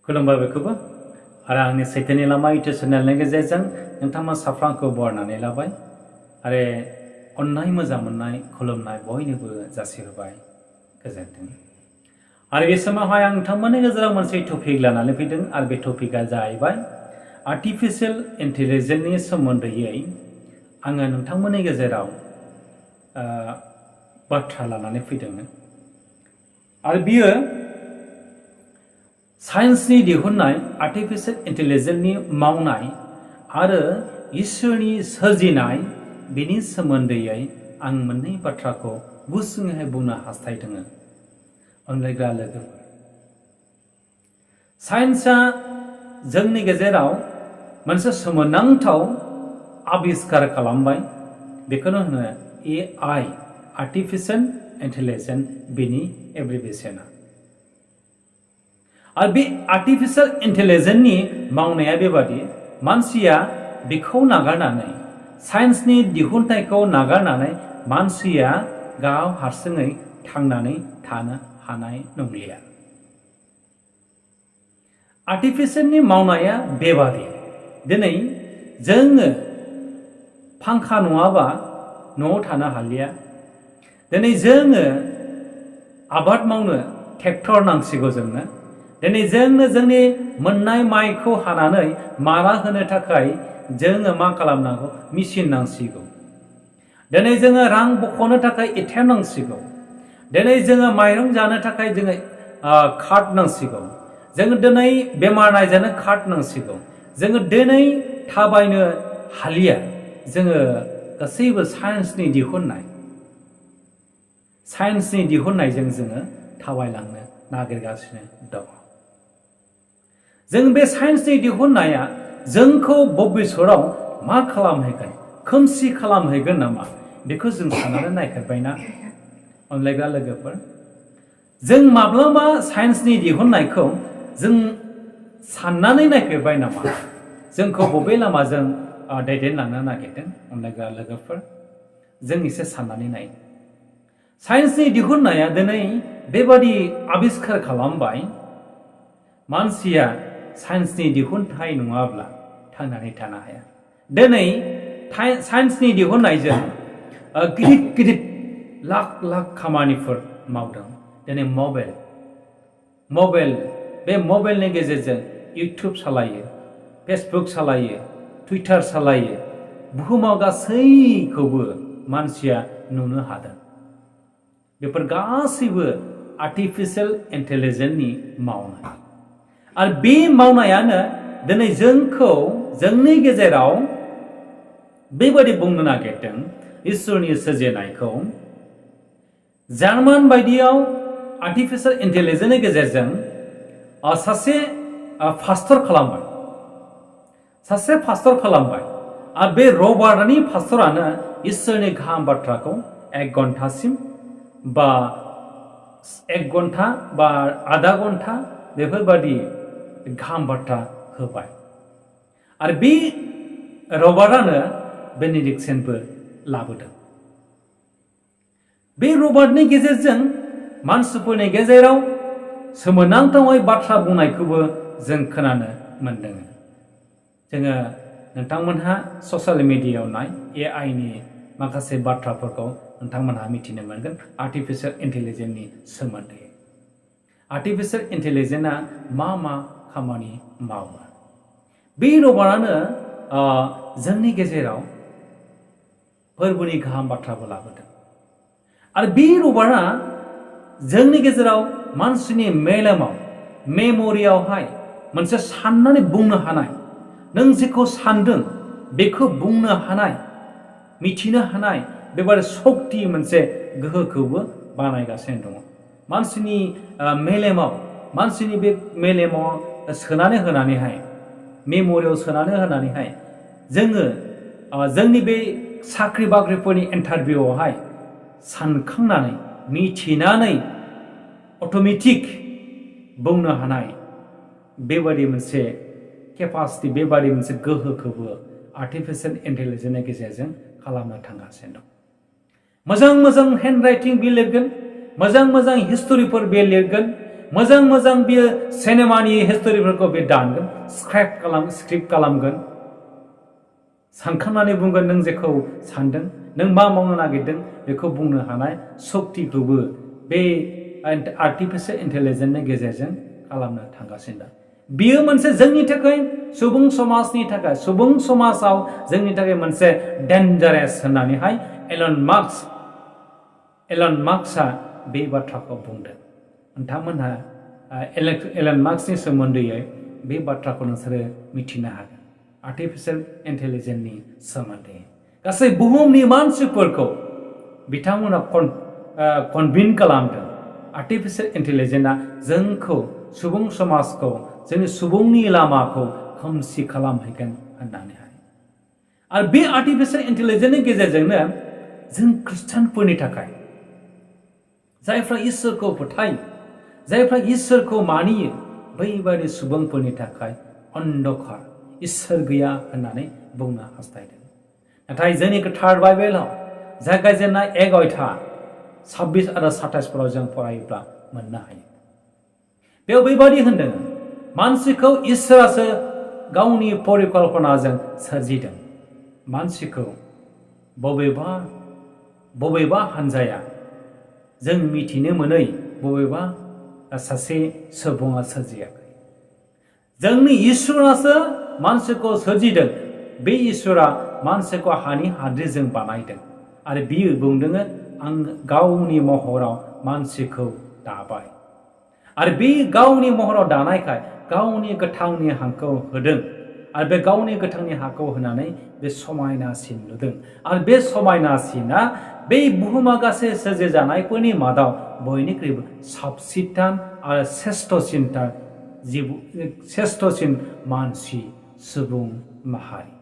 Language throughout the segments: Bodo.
खुलुमबाय बेखौबो आरो आंनि स्वैतवनि लामा इउटुब चेनेलनि गेजेरजों नोंथांमोन साफ्रामखौ बरनानै लाबाय आरो अननाय मोजां मोननाय खुलुमनाय बयनोबो जासिहोबाय गोजोन्थों। आरो बे समावहाय आं नोंथांमोननि गेजेराव मोनसे टपिक लानानै फैदों आरो बे टपिकआ जाहैबाय आर्टिफिशियेल इन्टेलिजेन्सनि सोमोन्दैयै आङो नोंथांमोननि गेजेराव बाथ्रा लानानै फैदोंमोन। आरो बियो साइन्सनि दिहुननाय आर्टिफिशियेल इन्टेलिजेन्सनि मावनाय आरो इसोरनि सोरजिनाय बेनि सोमोन्दैयै आं मोननै बाथ्राखौ गुसुङै बुंनो हास्थायदों। अनलायग्रा लोगोफोर, साइन्सआ जोंनि गेजेराव मोनसे सोमोनांथाव आबिष्कार खालामबाय। बेखौनो होनो AI आर्टिफिशियेल इन्टेलिजेन्स बेनि एब्रिभिएशना। आरो बे आर्टिफिशियेल इन्टेलिजेन्सनि मावनाया बेबादि, मानसिया बेखौ नागारनानै साइन्सनि दिहुनथायखौ नागारनानै मानसिया गाव हारसिङै थांनानै थानो हानाय नंलिया। आर्टिफिशियेलनि मावनाया बेबादि, दिनै जोङो फांखा नङाबा न'आव थानो हालिया। दिनै जोङो आबाद मावनो ट्रेक्टर नांसिगौ जोंनो। दिनै जोंनो जोंनि मोननाय माइखौ हानानै मारा होनो थाखाय जोङो मा खालामनांगौ? मेचिन नांसिगौ। दिनै जोङो रां बख'नो थाखाय ATM नांसिगौ। दिनै जोङो माइरं जानो थाखाय जोङो कार्ड नांसिगौ। जोङो दिनै बेमार नायजानो कार्ड नांसिगौ। जोङो दिनै थाबायनो हालिया। जोङो गासैबो साइन्सनि दिहुननायजों जोङो थाबायलांनो नागिरगासिनो दङ। जों बे साइन्सनि दिहुननाया जोंखौ भबिष्यताव मा खालामहैगोन? खोमसि खालामहैगोन नामा? बेखौ जों साननानै नायफेरबायना अनलायग्रा लोगोफोर? जों माब्लाबा साइन्सनि दिहुननायखौ जों साननानै नायफेरबाय नामा? जोंखौ बबे लामाजों दैदेनलांनो नागिरदों अनलायग्रा लोगोफोर? जों एसे साननानै नाय। साइन्सनि दिहुननाया दिनै बेबादि आबिष्कार खालामबाय, मानसिया साइन्सनि दिहुनथाय नङाब्ला थांनानै थानो हाया। दिनै साइन्सनि दिहुननायजों गिदिर लाख लाख खामानिफोर मावदों। दिनै मबाइल बे मबाइलनि गेजेरजों इउटुब सालायो, फेसबुक सालायो, टुइटार सालायो। बुहुमाव गासैखौबो मानसिया नुनो हादों। बेफोर गासैबो आर्टिफिशियेल इन्टेलिजेन्सनि मावनाय। आरो बे मावनायानो दिनै जोंखौ जोंनि गेजेराव बेबादि बुंनो नागिरदों, इसोरनि सोरजिनायखौ जार्मान बायदियाव आर्टिफिशियेल इन्टेलिजेन्सनि गेजेरजों सासे पास्टर खालामबाय। आरो बे रबार्टनि पास्टरानो इसोरनि गाहाम बाथ्राखौ 1 घन्टासिम बा 1 घन्टा बा आधा घन्टा बेफोरबादि गाहाम बाथ्रा होबाय। आरो बे रबार्टआनो बेनेडिक्शनबो लाबोदों। बे रबार्टनि गेजेरजों मानसिफोरनि गेजेराव सोमोनांथावै बाथ्रा बुंनायखौबो जों खोनानो मोनदों। जोङो नोंथांमोनहा ससियेल मिडियायाव नाय, AIनि माखासे बाथ्राफोरखौ नोंथांमोनहा मिथिनो मोनगोन आर्टिफिशियेल इन्टेलिजेन्सनि सोमोन्दै। आर्टिफिशियेल इन्टेलिजेन्सआ मा खामानि मावो? बे रबार्टआनो जोंनि गेजेराव फोरबोनि गाहाम बाथ्राबो लाबोदों। आरो बे रबार्टआ जोंनि गेजेराव मानसिनि मेलेमाव, मेमरियावहाय मोनसे साननानै बुंनो हानाय, नों जेखौ सानदों बेखौ बुंनो हानाय, मिथिनो हानाय बेबादि सक्ति मोनसे गोहोखौबो बानायगासिनो दङ। मानसिनि बे मेलेमाव सोनानै होनानैहाय, मेमरियाव सोनानै होनानैहाय जोङो जोंनि बे साख्रि बाख्रिफोरनि इन्टारभिउआवहाय सानखांनानै मिथिनानै अट'मेटिक बुंनो हानाय बेबादि मोनसे केपासिटि, बेबादि मोनसे गोहोखौबो आर्टिफिशियेल इन्टेलिजेन्सनि गेजेरजों खालामनो थांगासिनो दं। मोजां हेन्ड राइटिं बे लिरगोन, मोजां हिस्ट'रिफोर बे लिरगोन, मोजां बियो सिनेमानि हिस्टरिफोरखौ बे दानगोन स्क्रिप्ट खालामगोन सानखांनानै बुंगोन नों जेखौ सानदों नों मा मावनो नागिरदों बेखौ बुंनो हानाय सक्तिखौबो बे आर्टिफिशियेल इन्टेलिजेन्सनि गेजेरजों खालामनो थांगासिनो दं बियो मोनसे जोंनि थाखाय सुबुं समाजनि थाखाय सुबुं समाजाव जोंनि थाखाय मोनसे डेन्जारेस होननानैहाय एलन मार्क्सआ बे बाथ्राखौ बुंदों नोंथांमोनहा एलन मार्क्सनि सोमोन्दै बे बाथ्राखौ नोंसोरो मिथिनो हागोन आर्टिफिशियेल इन्टेलिजेन्सनि सोमोन्दै गासै बुहुमनि मानसिफोरखौ बिथांमोना कनभिन्स खालामदों आर्टिफिशियेल इन्टेलिजेन्सआ जोंखौ सुबुं समाजखौ जोंनि सुबुंनि लामाखौ खोमसि खालामहैगोन होननानैहाय आरो बे आर्टिफिशियेल इन्टेलिजेन्सनि गेजेरजोंनो जों खृष्टानफोरनि थाखाय जायफ्रा इसोरखौ फोथायो जायफ्रा इसोरखौ मानियो बैबादि सुबुंफोरनि थाखाय अन्धकार इसोर गैया होननानै बुंनो हास्थायदों नाथाय जोंनि गोथार बाइबेलाव जागायजेननाय 1 अध्याय 26 आरो 27 जों फरायोब्ला मोननो हायो बेयाव बेबादि होनदों मानसिखौ इसोरासो गावनि परिकल्पनाजों सोरजिदों मानसिखौ बबेबा हानजाया जों मिथिनो मोनै बबेबा सासे सुबुङा सोरजियाखै जोंनि इसोरासो मानसिखौ सोरजिदों बे इसोरा मानसिखौ हानि हाद्रिजों बानायदों आरो बियो बुंदों आं गावनि महराव मानसिखौ दाबाय आरो बे गावनि महराव दानायखाय गावनि गोथांनि हांखौ होदों आरो बे गावनि गोथांनि हांखौ होनानै बे समायनासिन नुदों आरो बे समायनासिना बे बुहुमा गासै सोरजिजानायफोरनि मादाव बयनिख्रुइबो साबसिन आरो श्रेष्ठसिन मानसि सुबुं माहारि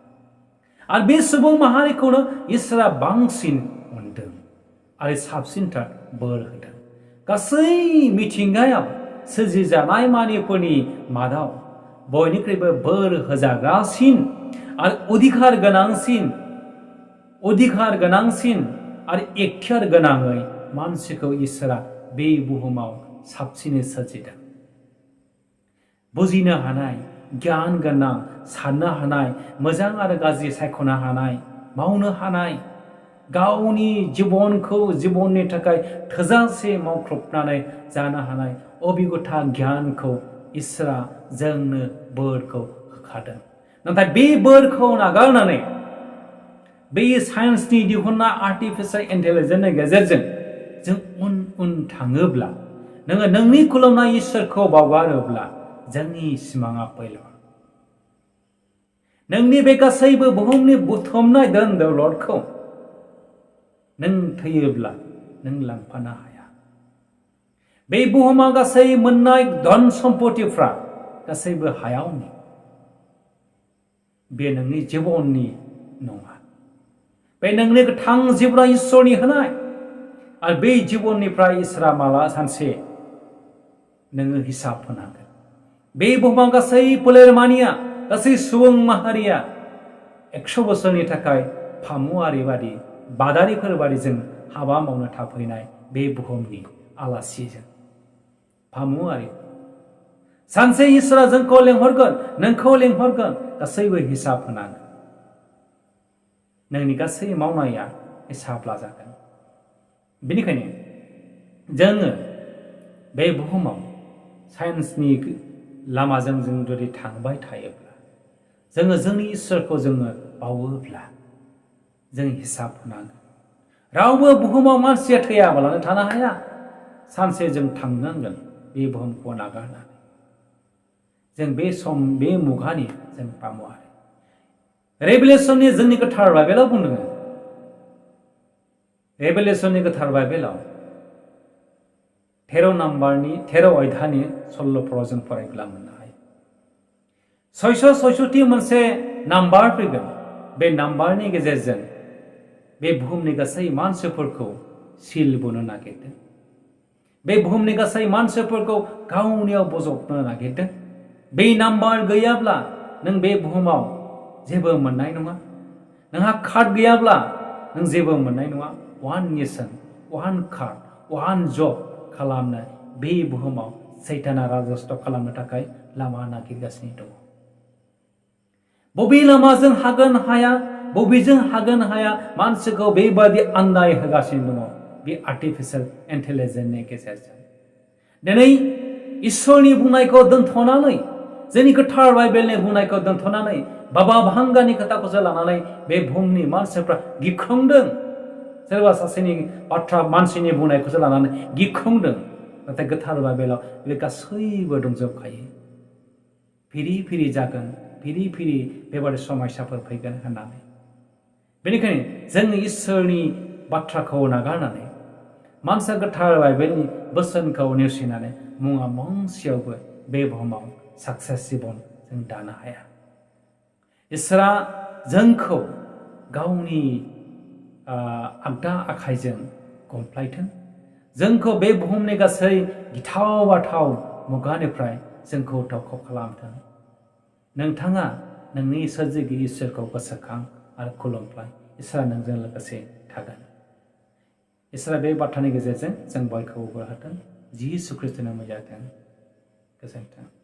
आरो बे सुबुं माहारिखौनो इसोरा बांसिन अनदों आरो साबसिनथार बोर होदों गासै मिथिंगायाव सोरजिजानाय मानिफोरनि मादाव बयनिख्रुइबो बोर होजाग्रासिन आरो अधिकार गोनांसिन आरो एखियार गोनाङै मानसिखौ इसोरा बे बुहुमाव साबसिनै सोरजिदों बुजिनो हानाय गियान गोनां साननो हानाय मोजां आरो गाज्रि सायख'नो हानाय मावनो हानाय गावनि जिबननि थाखाय थोजासे मावख्रबनानै जानो हानाय अबिगथा गियानखौ इसोरा जोंनो बोरखौ होखादों नाथाय बे बोरखौ नागारनानै बे साइन्सनि दिहुननाय आर्टिफिशियेल इन्टेलिजेन्सनि गेजेरजों जों उन थाङोब्ला नोङो नोंनि खुलुमनाय इसोरखौ बावगारोब्ला जोंनि सिमाङा फैल' नोंनि बे गासैबो बुहुमनि बुथुमनाय धोन दौलतखौ नों थैयोब्ला नों लांफानो हाया बे बुहुमाव गासै मोननाय धन सम्पतिफ्रा गासैबो हायावनि बे नोंनि जिबननि नङा बे नोंनि गोथां जिबना इसोरनि होनाय आरो बे जिबननिफ्राय इसोरा माला सानसे नोङो हिसाब होनांगोन बे बुहुमाव गासै फोलेरमानिया गासै सुबुं माहारिया 100 बोसोरनि थाखाय फामुआरि बादि बादारिफोर बादि जों हाबा मावनो थाफैनाय बे बुहुमनि आलासिजों फामुआरि सानसे इसोरा जोंखौ लेंहरगोन नोंखौ लेंहरगोन गासैबो हिसाब होनांगोन नोंनि गासै मावनाया हिसाब लाजागोन बेनिखायनो जोङो बे बुहुमाव साइन्सनि लामाजों जों जुदि थांबाय थायोब्ला जोङो जोंनि इसोरखौ जोङो बावोब्ला जों हिसाब होनांगोन रावबो बुहुमाव मानसिया थैयाब्लानो थानो हाया सानसे जों थांनांगोन बे बुहुमखौ नागारनानै जों बे मुगानि जों पामुआरि रेभेलेसननि जोंनि गोथार बाइबेलाव बुंदों रेभेलेसननि गोथार बाइबेलाव 13 अध्यायनि 16 जों फरायब्ला मोननो हायो 666 मोनसे नाम्बार फैगोन बे नाम्बारनि गेजेरजों बे बुहुमनि गासै मानसिफोरखौ सिल बोनो नागिरदों बे बुहुमनि गासै मानसिफोरखौ गावनियाव बजबनो नागिरदों बे नाम्बार गैयाब्ला नों बे बुहुमाव जेबो मोननाय नङा नोंहा कार्ड गैयाब्ला नों जेबो मोननाय नङा one nation one card one job खालामनो बे बुहुमाव सैताना राजस्थ खालामनो थाखाय लामा नागिरगासिनो दङ बबे लामाजों हागोन हाया बबेजों हागोन हाया मानसिखौ बेबादि आन्दाय होगासिनो दङ बे आर्टिफिशियेल इन्टेलिजेन्सनि गेजेरजों दिनै इसोरनि बुंनायखौ दोनथ'नानै जोंनि गोथार बाइबेलनि बुंनायखौ दोनथ'नानै बाबा भांगानि खोथाखौसो लानानै बे बुहुमनि मानसिफ्रा गिख्रंदों सोरबा सासेनि बाथ्रा मानसिनि बुंनायखौसो लानानै गिख्रंदों नाथाय गोथार बाइबेलाव बे गासैबो दंजोबखायो फिरि फिरि जागोन फिरि फिरि बेबादि समस्याफोर फैगोन होननानै बेनिखायनो जोंनि इसोरनि बाथ्राखौ नागारनानै मानसिया गोथार बाइबेलनि बोसोनखौ नेवसिनानै मुङा मोनसेयावबो बे बुहुमाव साक्सेस जिबन जों दानो हाया इसोरा जोंखौ गावनि आगदा आखाइजों गंफ्लायथों जोंखौ बे बुहुमनि गासै गिथाव बाथाव मुगानिफ्राय जोंखौ रैखा खालामथों नोंथाङा नोंनि सोरजिगिरि इसोरखौ गोसोखां आरो खुलुमफ्लाय इसोरा नोंजों लोगोसे थागोन इसोरा बे बाथ्रानि गेजेरजों जों बयखौबो होथों जिसु ख्रीष्टनि मुंजों गोजोन्थों